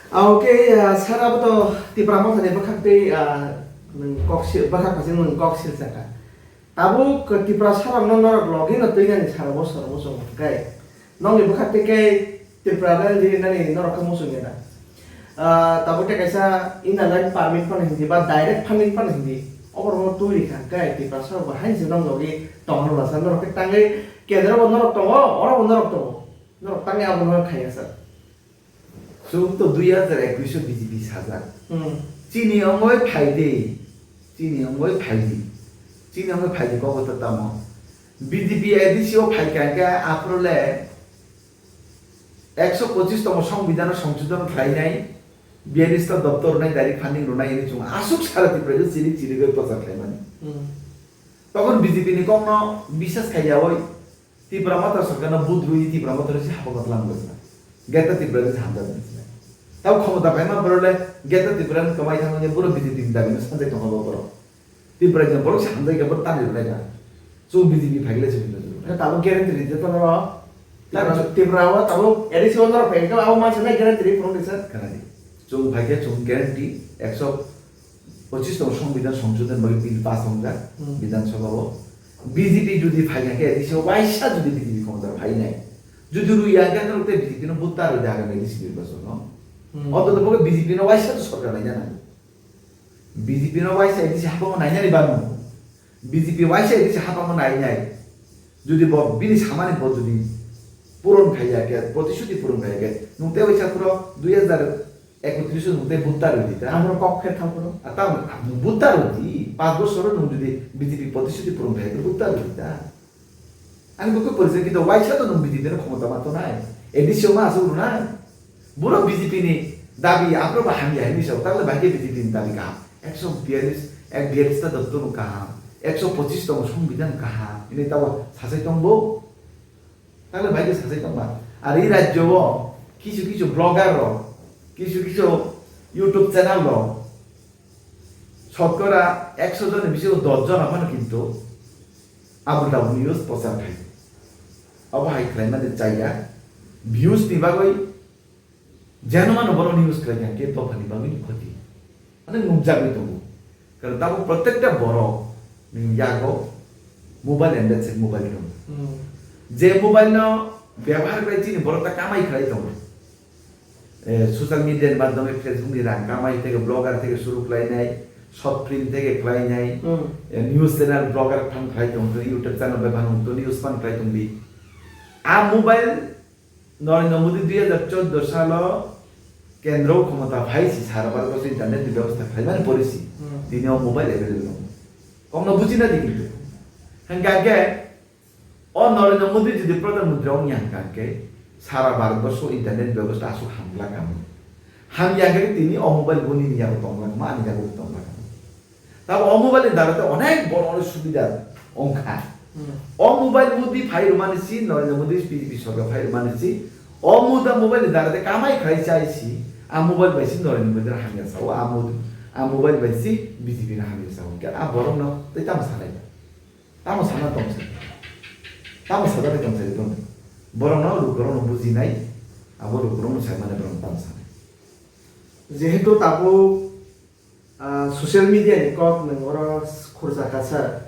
Ah, okay, ah, sir, abo to Tipra Motha ni bwkhak tei, ah, nwng kok si-, bwkhak phasing nwng kok sil saka. Tabuk Tipra sarokno norok logi no twi nani sara bo soro bo chongo kai. Nokni bwkhak tei kai Tripura rani nani norok khe muchung ya na. Ah, tabuk tei kaisa inner line permit phano hindi ba direct funding phano hindi. Obo rokno twi rikha kai Tripura sarok bo haini se nok logi tongna bwlasa norok khe tangwi kendro bo norok tongo, oro bo norok tongo. Norok tangwi abo no khaiya sir. Chwng to dui hazar ekwis o B J P sajak. Hmm. Chini ongoi phaidi, chini ongoi phaidi, chini ongoi phaidi kobo to tamo. B J P A D C o phaikha khe aphuru le ekso pochis tongmo songbidhano songsodhon khlainai, biyalish ta doptor rwnai, direct funding rwnai hinwi chwng aswk sara Tripura o chirik chirik oi prochar khlaimani. Hmm. Tokon B J P ni kokno biswas khaiyawi Tipra Motha sorkarno budrui Tipra Motha rwui se hapokno tlang bwsna. Greater Tripura rwui se hamjak bwsna. Tamo khomota phaima borok le Greater Tripura ni kwmai thangmani borok B J P ni dabi no sanjak tongma borok. Tripura ni borok se hamjak ya borok tani rwnai ba. Chwng B J P phaikle se bini rwnai. Tamo guarantee rwui tongma. Tamo Tripura o tamo A D C o norok phaikhe abo mansa nai guarantee rwui phunuk rwui sir. Khana di. Chwng phaikhe chwng guarantee ekso pochis tong Songbidhan Songshodhon bagwi bill pass wngjak Hmm. Bidhan Sabha o. B J P jodi phai kha khe A D C o waisa jodi B J P khomota phai nai. Jodi rwi ya khe norok tei B J P no vote ta rwdi agami A D C nirbachon no. Hmm. Ontotopokhe B J P no waisa to sorkar naina nango. B J P no waisa A D C hapang nainani bango. B J P waisa A D C hapang nainai. Jodi bo bini samani bo jodi puron khaiya khe, protishuti puron khaiya khe, nwng tei waisa phuro dui hazar ekotris o nwng tei vote ta rwdi ta. Amro kok pher thang phuru. A, tamo, nwng vote ta rwdi, panch bochor o nwng jodi B J P protishuti puron khai khe vote ta rwdi ta. Ani bwkhe porichai kito waisa to nwng B J P no khomota ma tonai, A D C o ma aswk rwnai. Buro B J P ni dabi aphuru ba hamya hinwi sao, tahle bai khe B J P ni dabi kaham. Ekso biyalish, ek biyalish ta doptor no kaham, ekso pochis tongo songbidhan kaham, hinwi tabo sachai tongbo. Tahle bai khe sachai tongma. Ar ei rajyo o kisu kisu blogger rok, kisu kisu YouTube channel rok, sotkora ekso joni bisingo dos jona phano kintu abul tabul news prochar khai. Abo hai khlaimani chaya views ni bagwi. Jeno mano borok news khlai kha khe dophani bagwi ni khoti. Ani nukjagwi tongo. Karon tabuk protekta borok ni yago mobile and that's it, mobile tongo. Hmm. Je mobile no byabohar khlai chini borok ta kamai khlai tongo. Eh, social media ni madhyome Facebook ni rang kamai theke blogger theke suru khlainai, short film theke khlainai, Hmm. eh, news channel blogger phan khlai tong, YouTube channel bai phan tong, news phan khlai tong di. A mobile Narendra Modi dui hazar choudo salo kendro khomota phai si sara Bharat borso internet ni bebosta khlaimani pore si Hmm. tini o mobile available tongo. Kokno bujina di kintu. Hingkha khe o Narendra Modi jodi Pradhan Mantri ongya hingkha khe sara Bharat borso internet ni bebosta aswk hamgla kamo. Hamya khe tini o mobile bo nini yago tongla kamo, ani yago tongla kamo. Tamo o mobile ni dara tei onek borok no subida wngkha. Hmm. O mobile Modi phai rwmani si, Narendra Modi B J P sorkar phai rwmani si, o muda mobile ni dara tei kamai khlai chai si, a mobile bai si Narendra Modi no hamya sao, a mo-, a mobile bai si B J P no hamya sao. Hwnkhe a borok no tei tamo sanai ba? Tamo sana tong sai? Tamo sajagwi tong sai tong? Borok no lukurok no bujinai, abo lukurok no sai mani borok no tamo sanai? Jehetu tabuk Ah, social media ni kok nwng oro khurjakha sir.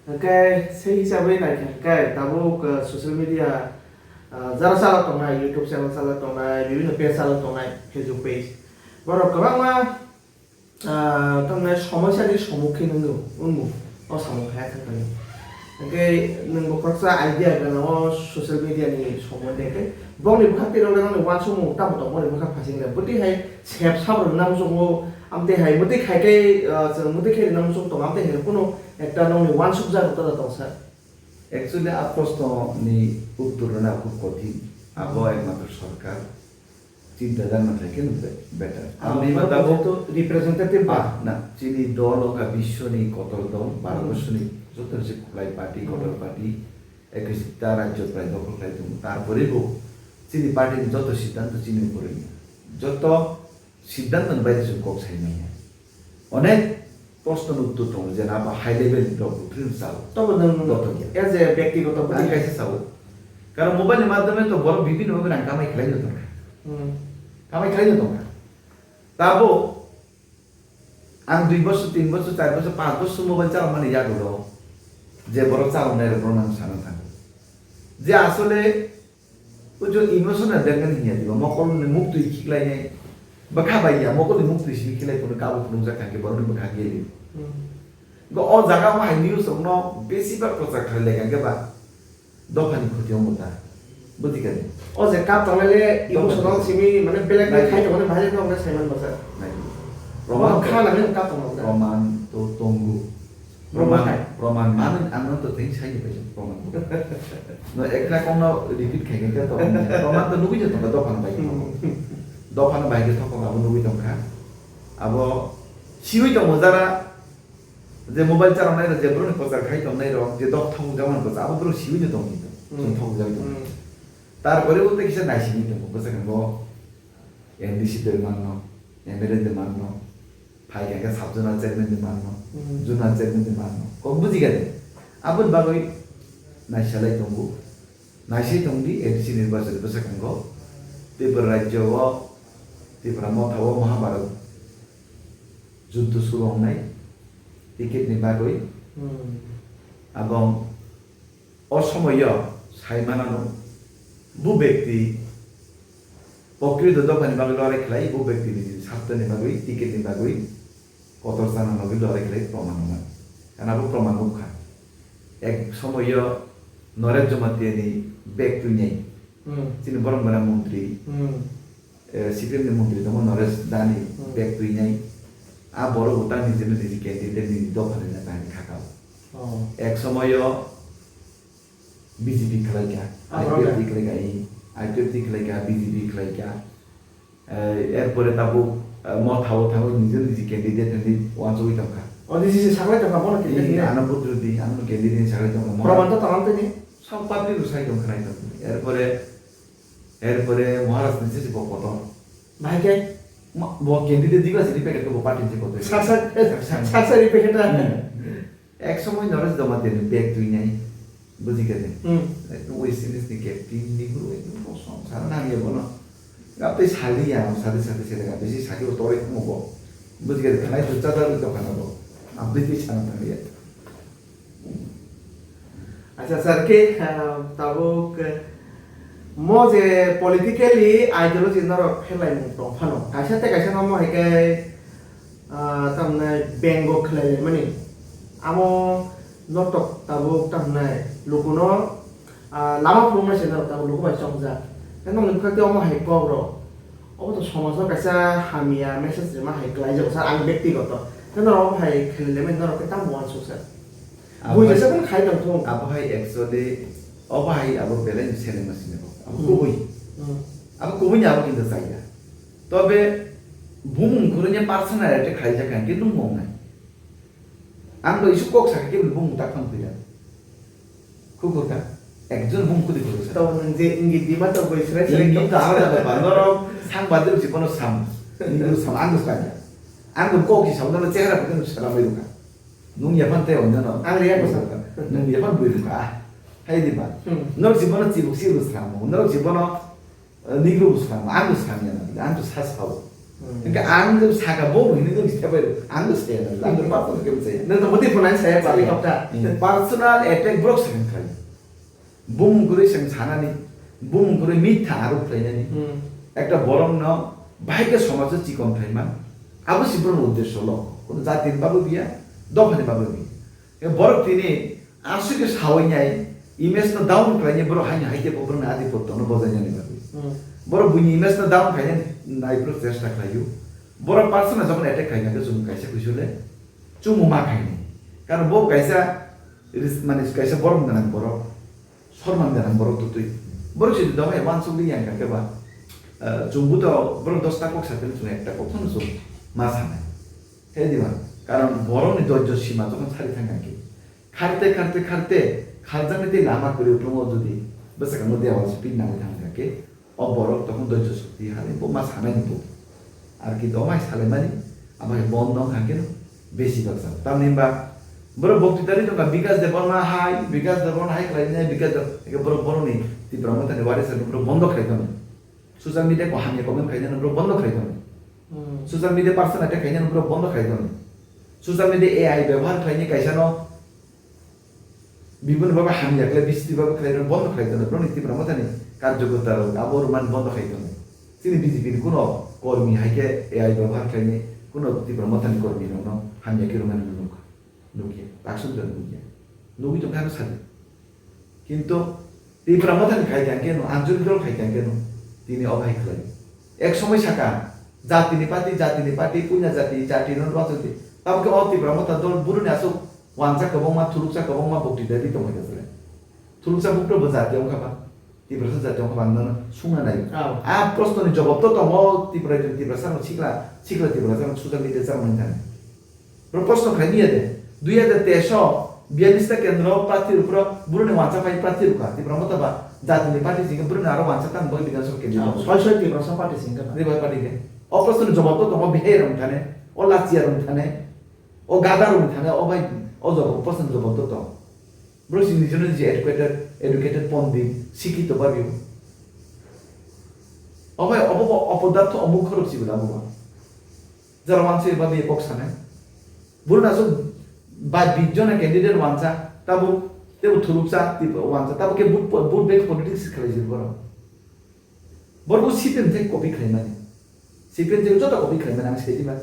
Hwnkhe sei hisabwi naikha hwnkhe tabuk, ah, social media, ah, jara chalok tongnai, YouTube channel chalok tongnai, bibhinno page chalok tongnai, Facebook page. Borok kwbangma, ah, tamni somosya ni somukhin wngwi, wngmung. O samung khe thangkani. Hwnkhe nwng bo khoroksa idea gana o social media ni sombonde hwnkhe bongni bwkhak twi rwgwi nangni uansukmung tamo tong boni bwkhak phasing le. Bwtwi hai sep sabo rwna muchungo, amtwi hai mwtwi khai khe, ah, chwng mwtwi khe rwna muchung tongo, amtwi hai khe kunu ekta nongni uansukjak rwtala tong sir. Actually, a proshno ni uttor rwna khub kothin. Abo ekmatro sorkar. Chinta janma thai khe no be-, better. Ah, Ang ni mata bo to representative ba? Ah, na, chini dol wngkha biswoni kotor dol, Bharat Hmm. borshoni joto se khulai party, Hmm. kotor party, ekisita rajyo prai dokhol khlai tongo. Tarpore bo chini party ni joto siddhanto chini upor wngya. Joto siddhanto ni baire chwng kok sai manya. Onek proshno ni uttor tongo, je na ba high level ni rok bo philip sao. Tobo nwng Joto khe. As a byaktigoto Ang bwtwi kaisa sao. Karon mobile ni madhyome to borok bibhinno bhabe rang kamai khlai no tongkha. Hmm. Kamai khlai no tongkha. Tabuk ang dui bosor, tin bosor, char bosor, panch bosor mobile chalokmani yagulo je borok chaloknai rok, borok ang sana thango je asole o je emotional blackmail hinya diba, mokol ni muktwi khiklainai bwkha bai ya, mokol ni muktwi simi khilai phano kabo phunukjak thangkhe borok ni bwkha geli. Hmm. Go o jaga o hai news rok no besi bak prochar khlai lai kha ba. Dophani khoti wngbo ta. Buji kani? O je kap tonglai le emotional simi mane belek belek khai tongo, bahai no sai man basa. Nai. Proman kha na kap tongo. Proman to tongo. Proman, proman mano ang no to teng sai ni pai proman. No ekra kong no repeat khai ke to. Proman to nugui je tongo dophani bai. Hmm. Dophani bai ke thok abo nugui tongkha. Abo siwi tongo jara. Je mobile chaloknai rok, je borok ni prochar khai tongnai rok, je dok thok jak mani prochar, abo borok siwi no tong khe. Hmm. Chwng thok jak tong. Hmm. Tarpore bo tei kisa naisingwi tongo, bwswk khe bo M D C de manno, M L A de manno, phai khe sub zonal chairman de manno, hmm, zonal chairman de manno. Kok buji kha de. Aboni bagwi naisalai tongo. Naisai tong di, A D C nirbachon bwswk khe bo Tripura rajyo o, Tripura motha o Mahabharat juddo suru wngnai ticket ni bagwi. Hmm. Abong o somoyo sai manano, bu bekti pokrito dophani bagwi lorai khlai, bu bekti ni sabtani bagwi, ticket ni bagwi kotor chana bagwi lorai khlai proman wngnai. Kana bo proman nukha. Ek somoyo Naresh Jamatia ni bag twinai. Hmm. Chini borok mera montri. Hmm. Eh, C P M ni montri tongo Naresh Dani, hmm, bag twinai. A borok bo ta nijini niji candidate ni dophani na tani khakao. Oh. Ek somoyo B J P khlaikha, ah, I P F T khlaikha, I P F T khlaikha, B J P khlaikha. Eh, erpore tabuk, eh, motha o thangwi nijini niji candidate hinwi uansugwi tongkha. O, niji niji saklai tongkha, bono candidate hinwi? Ano putrudi, ano candidate hinwi saklai tongkha. Proman to tongam tini? Sam public rw sai tongkha nai tongkha. Erpore Erpore Maharaj ni sisi bo kotor. Bahai khe? Ma-, bo candidate digla sini packet ko bo party ni kotor. Sasa, sasa ni packet na. Hmm. Ek somoy Naresh Jamatia ni bag twinai. Buji khe de. Hmm. Ekdom oi sinis ni captain ni guru ekdom bo song sara nang ye bono. Gap tei sali ya, sadi sadi sele gap tei si sadi o tore kumo bo. Buji khe de, khanai tu chada ri to khana bo. Abdi tei sana tang ye. Acha, sir, khe, ah, tabuk, eh, mo je politically ideology norok pherlaimung tong phano, kaisa tei kaisa no mo hai khe, ah, tamni bengo khlai laimani. Amo norok tabuk tamni lukuno, ah, lama phuruknai se norok tabuk luku bai chongjak. Khe nokni bwkhak tei omo hai kok rok. Obo to somajno kaisa hamya message rwma hai khlai jago, sir, ang bektigoto. Khe norok omo hai khlai laimani norok khe tamo uansuk, sir? Abo buijaisa hai, phano khai tong thung. Abo hai actually, obo hai abo belai ni selengma sini bo. Abo, hmm, kubui. Hmm. Abo kubui ni abo kintu chaya. Tobe bumung kuru ni personal attack khai jaka hingke nung mong nai. Ang bo isu kok sakhe kebo bumung tak phang pila. Kukur ka. Ekjon bumung kudi kuru sa. Tabo nung je ingi dima to boi srai srai. Ingi to alada bepar. Norok sang badir si bono sam. Ingi sam ang bo sakya. Ang bo kok si sam, norok chehra putih sam mai ruka. Nung yapan tei onno no. Ang ya ko sa. Nung yapan bui ruka. Hai di ba. Hmm. Norok si bono chibuk si ru sam. Norok si bono, eh, nigru bu sam. Ang bu sam ya na. Ang tu sas pau. Hmm. Engka ang tu saka bo bu ni tu sita bai. Ang tu saya na. Ang tu pa tu ke saya. Nung to mati pun ang saya pa ni kok ta. Hmm. Personal attack brok sa kan khai. Bumung kwrwi chwng sanani, bumung kwrwi mitha arup khlainani. Hmm. Ekta borokno bahai khe somajo chikon khlaiman, abo se borokni uddesyo lo. Kono jatini bagwi biya, dophani bagwi biya. E borok tini aswk khe sawi nai, image no down khlainai borok haino hai khe bo borokni adipotto no bojainani bagwi. Hmm. Borok buini image no down khlainani naiphuru chesta khlaio. Borok personal jokhon attack khlaina khe chwng kaisa kuisule chumuma khainai. Karon bo kaisa ris-, mane kaisa borom gwnang borok. Sorman gwnang borok twtwi. Borok se dohai uansukli yang kha khe ba, eh, chwng buto borok dosta kok sa khe chwng ekta kok phano chwng ma sanai. He diba? Karon borokni dojjo sima jokhon sari thang kha khe, kharte, kharte, kharte, khaljaknai tei lama kwrwi uplungo jodi bwswkango dewal se pin nangwi thang kha khe, o borok tokon dojjo sokti hai bo ma sanai ni bo. Ar ki tongmai salaimani, abo hai bon dong kha khe besi baksa. Tamni ba borok bokti dari tongkha Bikash Debbarma hai, Bikash Debbarma hai khlai nai, Bikash Deb-, eke borok borokni Tipra Motha ni waris rok borok bondo khlai tongo. Social media ko hamya comment khlai nai borok bondo khlai tongo. Hmm. Social media person attack khaina borok bondo khai tono. Social media A I bebohar khlaini kaisa no biboni bagwi hamya khlai, bisiti bagwi khlai, bondo khlai tono. Borokni Tipra Mothani karjokota rok abo rwmani bondo khai tono. Chini B J P ni kuno kormi hai khe A I bebohar khlaini kuno Tipra Mothani kormi rokno hamya khe rwmani nukha. Nukya, taksa jora nukya. Nugwi tongkha ano sadi. Kintu Tipra Mothani khai kha keno, Anjali dol khai kha keno, tini o bai khlai. Ek somoi saka, jatini party, jatini party, puina jati, jati no rwchapdi. Tamo khe o Tipra Motha dol buruni aswk wansa kwbangma, thuluksa kwbangma bukti dadi tongkha khe chwla. Thuluksa bukto bo jati wngkha ba. Tiprasa jati wngkha ba ang nono sungna nai. Oh. A proshno ni jawab to tongo Tipra, Tiprasa no sikla, sikla Tiprasa no social media channel wngkha. Bro proshno khai niya de. Dui hajar teis o biyalis ta kendro prarthi rok buro ni wansa phai prarthi rok kha. Tipra Motha ba jati ni party singkhe buro ni aro wansa tang bai Bidhan Sabha kendro. Oh, soi soi Tiprasa party singkha. Tiprasa party ke. O proshno ni jawab to tongo bihai rok thane, o lachiya rok thane, o gada rok thane, o bai o jawab proshno ni jawab to tongo. Bro si nijono je educated, educated pondit, sikito babio. Obo, obo, obo, opodartho omuk khorok si bela obo. Jara wansi babi kok sanai. Bro na so ba bijona candidate wansa, tabo, tebo thuluksa, tipo wansa, tabo ke but, but bank politics khalai jil boro. Borok bo C P M thai copy khlaimani. C P M thai joto copy khlaimani ang sai diba.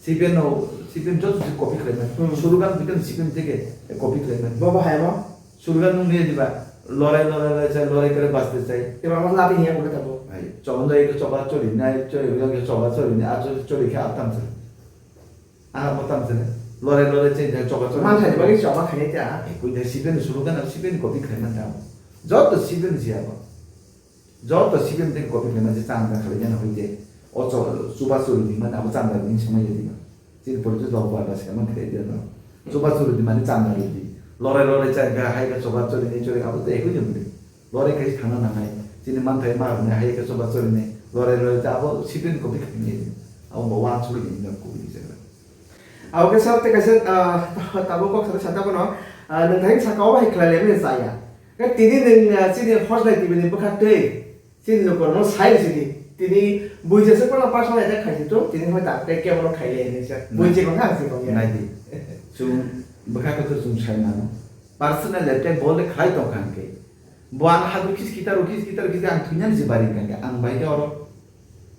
C P M no, C P M joto thai copy khlaimani. Hmm. Surugan bitan C P M thai copy khlaimani. Bobo hai mo? Surugan nung niya diba. Lorai, lorai, lorai, chai, lorai kare baste chai. Eba mo lati hiya bole tabo. Hai, chondai ke choba chori nai, chori ke choba chori nai, a chori, chori ke atam chori. Ah, motam sene. Lore lore che jang choba choba. Man thani bagwi choba khainai ta. Eh, koi da siben sulu kana siben copy khaimani ta. Joto siben si abo. Joto siben te copy khaimani je chang da khalai jana hoite. O cho-, chuba churu di man abo chang da ni samai di. Chini pori to dog bar da se man khainai dia no. Chuba churu di mani chang da di. Lore lore chang ga hai ga choba chori ni chori abo te ekoi jom di. Lore kai thangna nangnai, chini manthai ma rwnai, hai khe choba chorinai, lore lore ta abo sipin copy khainai, abo bo uansugui ni copy di jagra. Abo khe sir tei kaisa, ah, tabuk kok sari sata bono, ah, nwng thani saka o hai khlai lemani chaya. Khe tini nwng, ah, chini hosnai T V ni bwkha twi, chini lukurokno sai rw sidi. Tini buija se kono personal attack khai situ, tini hoi ta tei kebo no khai le hinwi se. Buiji kok ha si kok ya. Nai di. Chwng bwkha khe to chwng sai mano. Personal attack bo le khlai tong kha hwnkhe. Bo ang hadu khis kita ro khis kita ro khis ang thwinani se bari kangkha. Ang bai khe oro,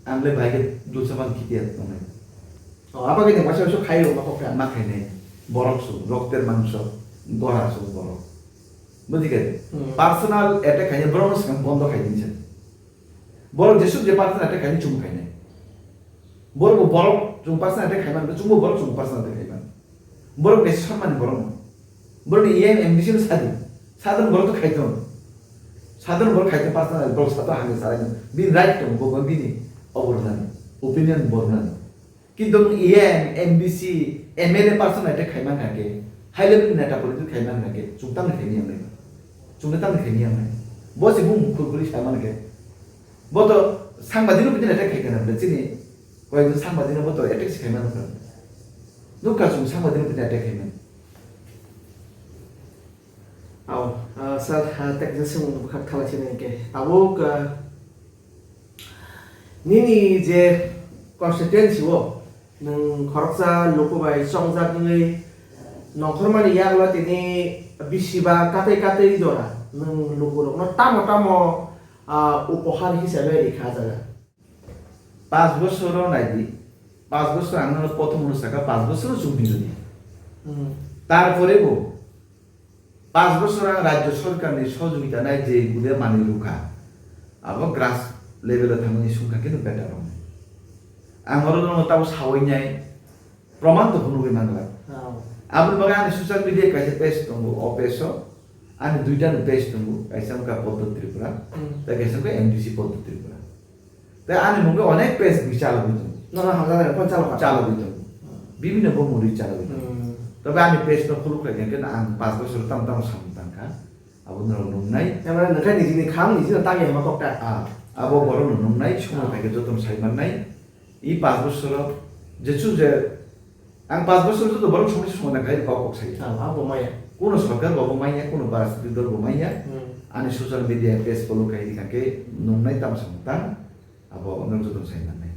ang le bai khe dulsa ban khiti ya tongnai. Oh, apa khe ni masa masa khai ro ma kokra. Ma khainai. Borok su, rokter mangso, gora su borok. Buji khe? Hmm. Personal attack khainai borok no swkang bondo khai din se. Borok jesuk je personal attack khainai chum khainai. Borok bo borok chum personal attack khaiman, chumbo borok chum personal attack khaiman. Borok kaisa sanmani borok no. Borok ni E M M D C no sadi. Sadon borok to khaitong. Sadon borok khaitong personal, borok sato hamya sarai no. Bini right tong bo bini obornani. Opinion bornani. Kintu E M, M D C, M L A personal attack khaiman kha ke. High level neta political khaiman kha ke. Chum tamni khaini yang nai. Chum tamni khaini yang nai. Bo se bung khur khuri saman khe. Bo to sangbadik no bini attack khai kana bole chini. Koi sangbadik no bo to attack se khaimano kha. Nukha chwng sangbadik no bini attack khaimani. Aw, ah, sir, ah, tei kaisa swngmung bwkhak thala sini hwnkhe. Tabuk, ah, nini je constituency o nwng khoroksa luku bai chongjak wngwi nongkhormani yagulo tini bisi ba katwi katwi jora nwng lukurokno tamo tamo, ah, upohar hisabe rikha jaga. Panch bosoro naidi, panch bosor ang nono prothom no saka, panch bosoro chwng birodhi. Hmm. Tarpore bo panch bosor ang rajyo sorkar ni sohojogita nai je gude manwi rwkha, abo grass level o thangwi sungkha khe no better wngnai. Ang oro no tabo sawi nai, proman to phunugwi manglak. Oh. Aboni bagwi ani social media kaisa page tongo, o page o ani duita no page tongo, kaisa wngkha Poddo Tripura, hmm, tei kaisa wngkha M D C Poddo Tripura. Tei ani mungwi onek page bwi chalogwi tongo. Nono hamjaknai phone chalokha? Chalogwi tongo. Hmm. Bibhinno bo murwi chalogwi tongo. Hmm. Tobe ani page no khuluk khaikhe ang panch bosor tamo tamo samung tangkha. Abo norok nungnai. Tamani nokha nijini kham nijino tangwi hama kokta. Ah, abo borok no nungnai, somoi, ah, phaikhe jotono sai mannai. I panch bosoro jesu je ang panch bosor joto borok somoi somoi nang khai kok kok sai. Ah, abo maya. Kuno sorkar bo maya, kuno barasati dol bo maya. Hmm. Ani social media page follow khai di kangke nungnai tamo samung tang. Abo norok jotono sai mannai.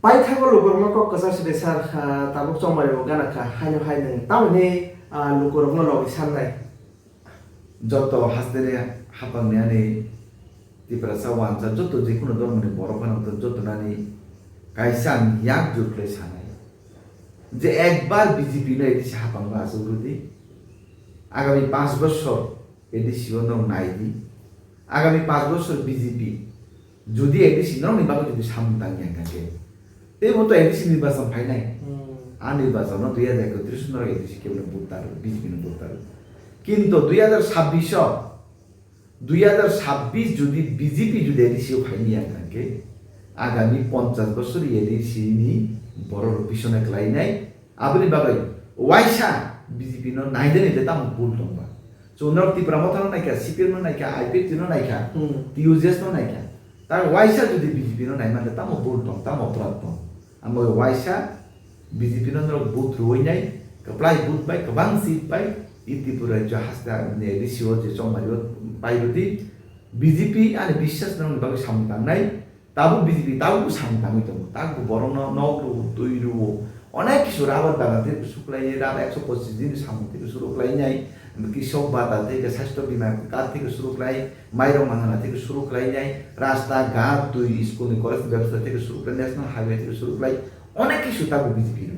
Paithago lukurokno kok kwchar side sar, ah, tabuk chongmani bo gana kha, haino hai nwng tamoni, ah, lukurokno logi sannai. Joto hasteni hapangni ani Tiprasa wansa joto jekunu dhormoni borok phano joto nani kaisa ang yak jur khlai sanai je ekbar B J P no A D C hapang ba asuk rudi agami panch bosor A D C o nong nai di. Agami panch bosor B J P jodi A D C norokni bagwi jodi samung tangya hwnkha khe, teibo to A D C nirbachon phainai. Hmm. A nirbachon no dui hajar ekotris norok A D C kebo no vote taro, B J P no vote taro. Kinto dui hajar sabbish o, dui hajar sabbish jodi B J P jodi A D C o phaimaya hwnkha khe, agami ponchash bosor A D C ni borok rok bisona klainai, Aboni bagwi waisa B J P no naidani le tamo bul tongba. Chwng norok Tipra Motha no naikha, C P M no naikha, I P F T no naikha, Hmm. T U J S no naikha. Ta waisa jodi B J P no naimande tamo bul tong, tamo oporad tong. Amo waisa B J P no norok vote rwui nai, kwplai vote bai, kwbang seat bai, i Tripura rajyo haste ni A D C o je chongmari o pai rwdi, B J P ani biswas norokni bagwi samung tangnai, Tabuk B J P tabuk bo samung tangwi tongo, tabuk bo borokno nok rwo, twi rwo, onek kisu rubber bagan thai bo suklai, rubber ekso pochis din ni samung thai bo suru khlai nai, kisok bata thai khe, sastho bima card thai bo suru khlai, mairok mangana thai bo suru khlai nai, rasta, ghat, twi, school ni, college ni bebostha thai bo suru khlai, national highway thai bo suru khlai, onek kisu tabuk B J P rwo.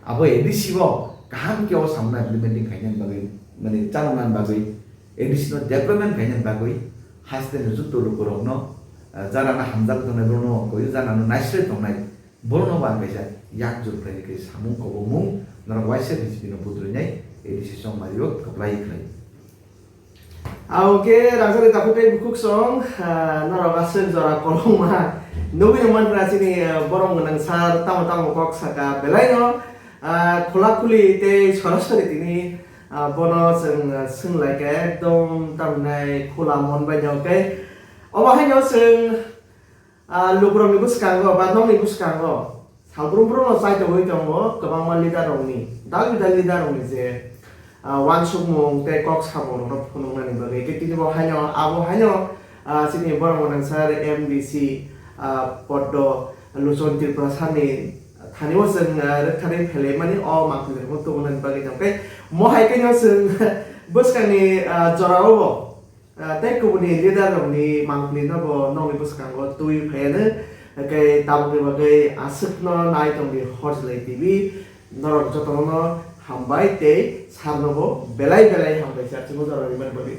Abo A D C bo kaham khe o samung implementing khainani bagwi, mane, chaloknani bagwi, A D C no development khainani bagwi haste ni joto lukurokno, ah, janano hamjak tongnai borokno koyo, janano naisle tongnai borokno bo ang kaisa yak jur khlainai khe samung kobomung norok waisa B J P no budroinai A D C chongmari o kwplai khlai. Abo khe rangchakni takhuk tei bukhuk song, ah, norok aswk jora kolokma nugwi rwmani phra chini, ah, borom gwnang sir tamo tamo kok saka belai no, ah, khula khuli tei sorasori tini Ah, bono chwng, ah, swng lai kha ekdom tamni khula mon bai no khe. Obo haino chwng, ah, lukurokni bwskango ba nokni bwskango salbrum brum no chai tongwi tongo kwbangma leader rokni, dal bidal leader rokni je, ah, uansukmung tei kok samung rokno phunuknani bagwi. Tei tini bo haino, abo haino, ah, chini borok gwnang sir M D C, ah, Poddo Lochon Tripura sir ni thani o chwng, ah, rwktharwi phelaimani o mangpili rokno tubunani bagwi tong khe, mo hai khe no chwng bwskangni, ah, jorao bo, ah, tei kubuni leader rokni mangpili no bo nokni bwskango twiwi phaiya no, hwnkhe tabukni bagwi aswkno nai tongdi Hojlai T V, norok jotono hambai tei sir no bo belai belai hambai sir chwngno jorao rimani bagwi.